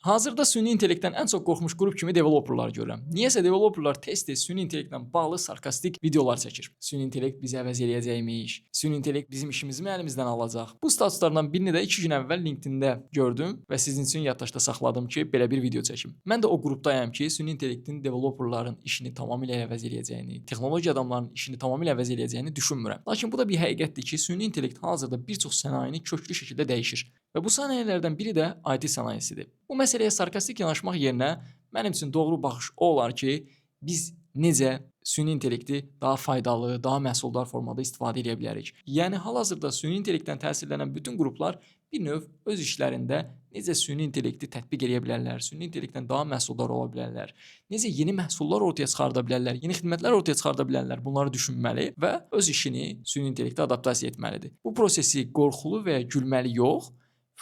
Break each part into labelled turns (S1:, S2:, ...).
S1: Hazırda süni intellektdən ən çox qorxmuş qrup kimi developerlar görürəm. Niyəsə developerlar tez-tez süni intellektlə bağlı sarkastik videolar çəkir. Süni intellekt bizi əvəz eləyəcəkmiş, süni intellekt bizim işimizi mi əlimizdən alacaq? Bu statuslardan birini də 2 gün əvvəl LinkedIn-də gördüm və sizin üçün yaddaşda saxladım ki, belə bir video çəkim. Mən də o qrupdayam ki, süni intellektin developerların işini tamamilə əvəz eləyəcəyini, texnologiya adamlarının işini tamamilə əvəz eləyəcəyini düşünmürəm. Lakin bu da bir həqiqətdir ki, süni intellekt hazırda bir çox sənayeni köklü şəkildə dəyişir. Və bu sənayelərdən biri də IT sənayesidir. Bu məsələyə sarkastik yanaşmaq yerinə mənim üçün doğru baxış o olar ki, biz necə süni intellekti daha faydalı, daha məhsuldar formada istifadə edə bilərik. Yəni hal-hazırda süni intellektdən təsirlənən bütün qruplar bir növ öz işlərində necə süni intellekti tətbiq edə bilərlər, süni intellektdən daha məhsuldar ola bilərlər, necə yeni məhsullar ortaya çıxarda bilərlər, yeni xidmətlər ortaya çıxarda bilərlər, bunları düşünməli və öz işini süni intellektə adaptasiya etməlidir. Bu prosesi qorxulu və ya gülməli yox,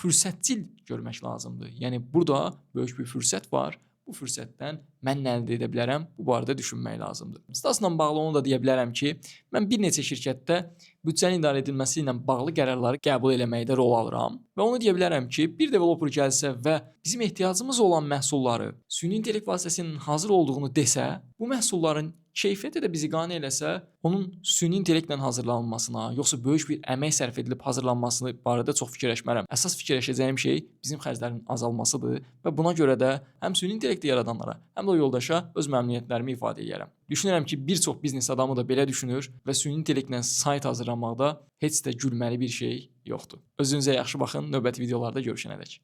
S1: fürsətçil görmək lazımdır. Yəni burada böyük bir fürsət var. Bu fürsətdən mən nə əldə edə bilərəm? Bu barədə düşünmək lazımdır. Statusla bağlı onu da deyə bilərəm ki, mən bir neçə şirkətdə büdcənin idarə edilməsi ilə bağlı qərarları qəbul eləməkdə rol alıram və onu deyə bilərəm ki, bir developer gəlsə və bizim ehtiyacımız olan məhsulları süni intellekt vasitəsilə hazır olduğunu desə, bu məhsulların keyfiyyəti də bizi qane eləsə, onun süni intellektlə hazırlanmasına, yoxsa böyük bir əmək sərf edilib hazırlanmasını barədə çox fikirləşmərəm. Əsas fikirləşəcəyim şey bizim xərclərin azalmasıdır və buna görə də həm süni intellekti yaradanlara, həm də o yoldaşa öz məmnuniyyətlərimi ifadə eləyərəm. Düşünürəm ki, bir çox biznes adamı da belə düşünür və süni intellektlə sayt hazırlamaqda heç də gülməli bir şey yoxdur. Özünüzə yaxşı baxın, növbəti videolarda görüşənədək.